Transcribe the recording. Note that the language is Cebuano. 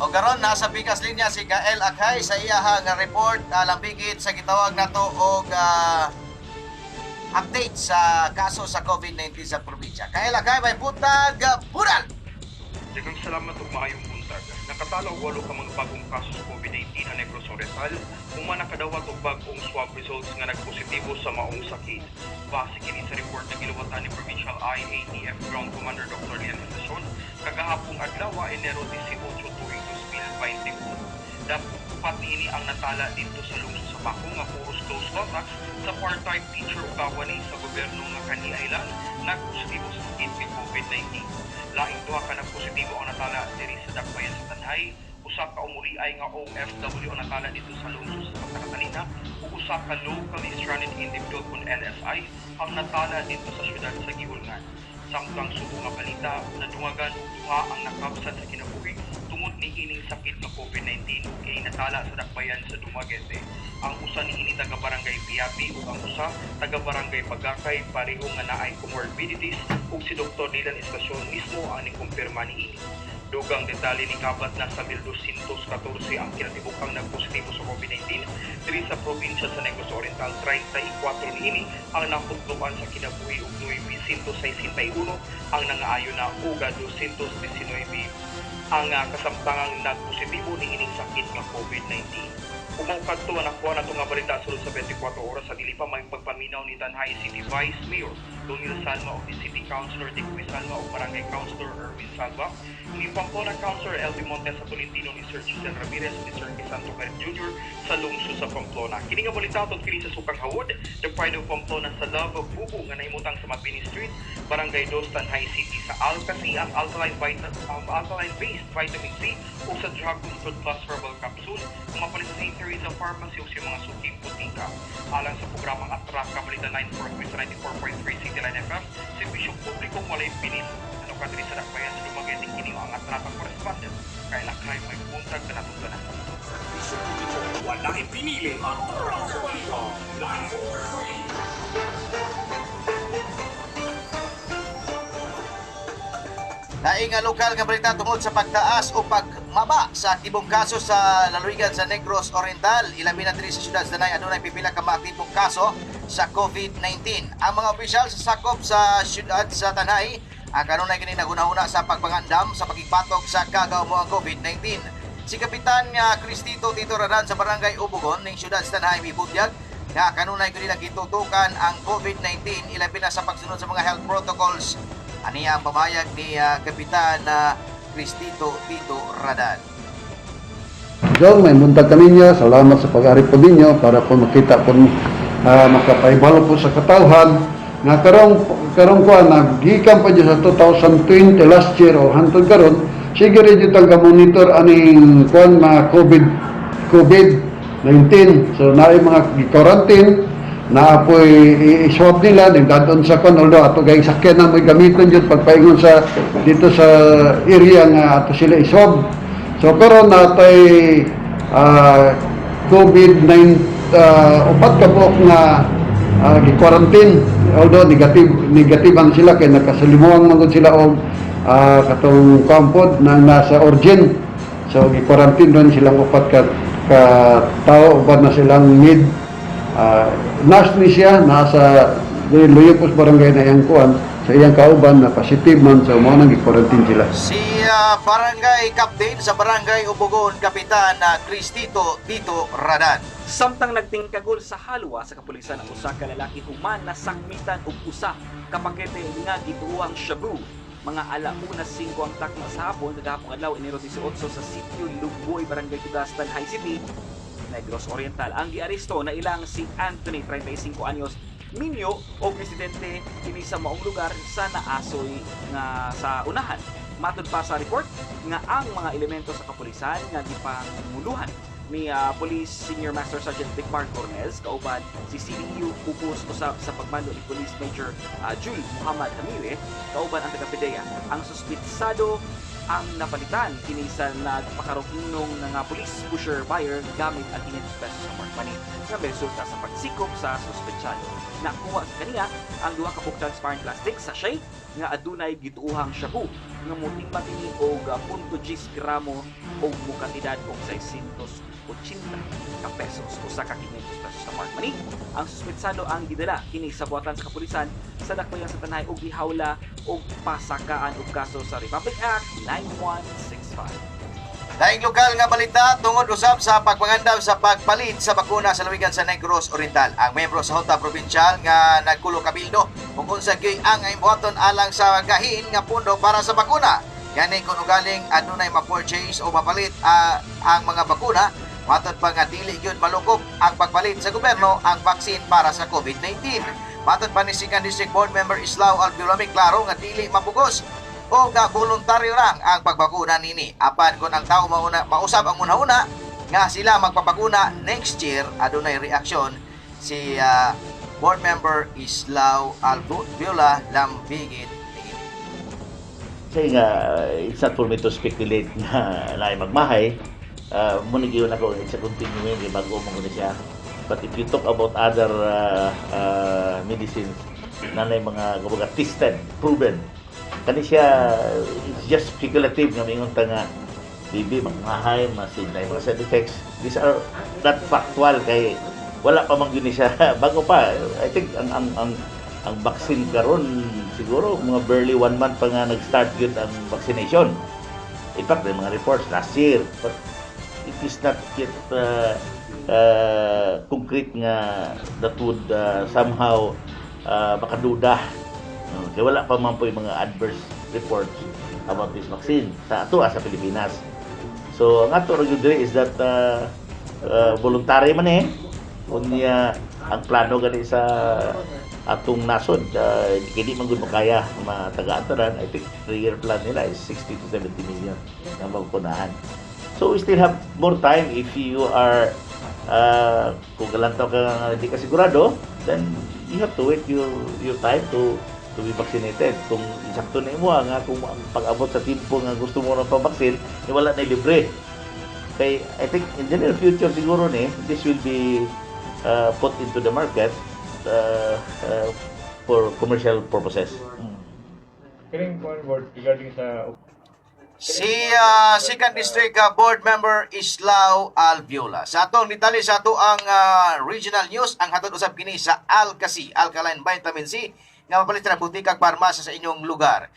O karon nasa pikas linya si Gael Akay sa iyahang report lambigit sa gitawag nato og update sa kaso sa COVID-19 sa probinsya. Gael Akay, may buntag, bural! Daghang salamat ug maayong buntag. Nakatala og walo ka mga bagong kaso sa COVID-19 ang Negros Oriental, human nakadawat og bag-ong swab results nga nagpositibo sa maong sakit. Base kini sa report na giluwatan ni Provincial IATF Ground Commander Dr. Lian Estacion kagahapong adlaw, Enero 18, tuig 2021. Dapat niini ang natala didto sa lungsod sa Paco nga puros close contacts sa part-time teacher ug kawani sa gobyerno nga kaniay lang nagpositibo sa sakit nga COVID-19. Laing duha ka nagpositibo ang natala diri sa Dakbayan sa Tanay, usa ka umuriay nga OFW ang natala dito sa lungsod sa Santa Catalina ug usa ka locally stranded individual kon LSI ang natala dito sa syudad sa Guihulngan. Samtang subo nga balita, nadungagan og duha ang nakabsat sa kinabuhi tungod ni ining sakit nga COVID-19 ug kay natala sa Dakbayan sa Dumaguete. Ang usa ni ini taga Barangay Piapi ug ang usa taga Barangay Bagakay, pareho nga naay comorbidities ug si Dr. Lilan Estacion mismo ang nikumpirma niini. Dugang detalye ni kabat na sa 1,214 ang kinatibukang nagpositibo sa COVID-19 diri sa probinsya sa Negros Oriental. 34 niini ang naputluan sa kinabuhi ug 961 ang nangaayo na ug 219 ang kasamtangang nagpositibo niining sakit nga COVID-19. Ug mao kadto ang nakuha nato nga balita sulod sa 24 oras sa dili pa may pagpaminaw ni Tanjay City Vice Mayor Donil Salma ug ni City Councilor Dick Salma ug Barangay Councilor Erwin Salva, ni Pamplona Councilor LB Montes sa Tolentino, ni Sir Giselle Ramirez ug ni Sir Crisanto Perez Jr. sa lungsod sa Pamplona. Kini nga balita tungod kini sa Sukang Hawod, the pride of Pamplona sa Love of Bubu nga nahimutang sa Mabini Street, Barangay Dos, Tanjay City, sa Alcasi, ang alkaline based vitamin C ug sa Dragon Fruit Plus Herbal Capsule kung mapalit sa St. Teresa Pharmacy o sa mga suking butika. Alang sa programang Atraka Balita 943 sa 94.3 City Line FM, serbisyo publiko walay pinil. Ano ka diri sa Dakbayan sa Dumaguete, kini ang Atraka correspondent. Kay Lakay, may buntag kanatong tanan. Serbisyo publiko walay pinili. Atraka Balita 943. Laing nga lokal nga balita tungod sa pagtaas o pagmaba sa aktibong kaso sa lalawigan sa Negros Oriental. Ilabi na diri sa siyudad sa Tanay, adunay pipila ka mga aktibong kaso sa COVID-19. Ang mga opisyal sa sakop sa siyudad sa Tanay ang kanunay kini nagunahuna sa pagpangandam sa pagigbatok sa kagaumo ang COVID-19. Si Kapitan nga Cristito Tito Radan sa Barangay Ubugon ning siyudad sa Tanay mibutyag nga kanunay kini nagitutukan ang COVID-19, ilabi na sa pagsunod sa mga health protocols. Aniya ang pamahayag ni Kapitan Cristito Tito Radan. Jong, may buntag kaninyo. Salamat sa pag-ari po ninyo para po makita po makapaibalo po sa katawhan nga karong karong kuan naggikan pa dyan sa 2020, last year o hantod karon, sige rin jud tang monitor aning kuan mga COVID-19. So naay mga gi-quarantine na apoy i-swab nila ning dadon sa kuan, although ato gayong sakyan na mo'y gamiton jud pagpaingon sa dito sa area nga ato sila i-swab. So karon natay COVID-19 upat ka buok nga gi-quarantine, although negative negative ang sila kay nakasalimuang man gud sila og katong kampod na nasa origin. So gi-quarantine ron silang upat ka ka tao, uban na silang mid nurse ni siya nasa Luyopos Barangay na iyang kuan sa iyang kauban na positive man, so mao nang gi-quarantine sila. Si Barangay Captain sa Barangay Ubugon, Kapitan Cristito Tito Radan. Samtang nagtingkagol sa halwa sa kapulisan ang usa ka lalaki human nasakmitan og usa ka pakete nga gituohang shabu mga 5:00 ang takna sa hapon kagahapon adlaw, Enero 18, sa sitio Luboy, Barangay Tugas, Tanjay City, Negros Oriental. Ang giaresto na ilang si Anthony, 35 anyos, minyo o presidente kini sa maong lugar sa naasoy nga sa unahan. Matod pa sa report nga ang mga elemento sa kapulisan nga gipanguluhan ni Police Senior Master Sergeant Vicmar Cornez kauban si CDU Pupus usab sa pagmando ni Police Major Jul Muhammad Hamire kauban ang taga-PDEA. Ang suspitsado ang napalitan kini sa nagpakarokinong nga police pusher buyer gamit ang 500 pesos sa mark money nga resulta sa pagsikop sa suspetsado. Nakuha sa kaniya ang duha ka buok transparent plastic sachet. nga adunay gituohang shabu nga motimbang kini og 0.10 gramo og mokantidad og 680 ka pesos, usa ka 500 pesos na mark money. Ang suspetsado ang gidala kini sa buhatan sa kapulisan sa Dakbayan sa Tanay og gihawla og pasakaan og kaso sa Republic Act 9165. Daing lokal nga balita, tungod usab sa pagpangandam sa pagpalit sa bakuna sa lalawigan sa Negros Oriental. Ang membro sa Junta Provincial nga nagkulo kabildo kung unsa gyud ang imbuhaton alang sa gahin nga pundo para sa bakuna. Gani kung ugaling adunay ma-purchase o mapalit ang mga bakuna, matod pa nga dili gyud malukop ang pagpalit sa gobyerno ang vaccine para sa COVID-19. Matod pa ni Second District Board Member Islao Albiolami, klaro nga dili mapugos o nga voluntaryo lang ang pagbakuna nini. Apan kung ang tao mauna, mausab ang una-una nga sila magpabakuna next year, adunay reaksyon si board member Islao Alviola Lambigit niini. Kasi nga, it's not for me to speculate na naay magmahay. Muna gyud ako, it's a continuing, eh, bago mo na siya. But if you talk about other medicines, na mga kumbaga tested, proven, kani siya, it's just speculative nga mingon ta nga bibi magmahay, masin na mga side effects. These are not factual kay wala pa man gyud ni siya, bago pa. I think ang vaccine karon siguro mga barely one month pa nga nag-start gyud ang vaccination. In fact, may mga reports last year, but it is not yet concrete nga that would somehow makaduda. No, kaya wala pa man po yung mga adverse reports about this vaccine sa ato sa Pilipinas. So ang ato ra gyud diri is that voluntary man eh. Unya ang plano gani sa atong nasod, hindi man gud makaya matagaan tanan. I think 3-year plan nila is 60 to 70 million na makunahan. So we still have more time. If you are kung galantaw ka nga hindi ka sigurado, then you have to wait your time to be vaccinated. Kung insakto na imo nga kung ang pag-abot sa timpo nga gusto mo ng pabaksin, eh, wala na libre. Kay I think in the near future siguro ni this will be put into the market for commercial purposes. Kining kuan, board, regarding sa Si Second District Board Member Islao Alviola. Sa atong detalye sa ato ang regional news, ang hatod usab kini sa Alka-C, Alkaline Vitamin C, nga mapalit sa butika ug parmasya sa inyong lugar.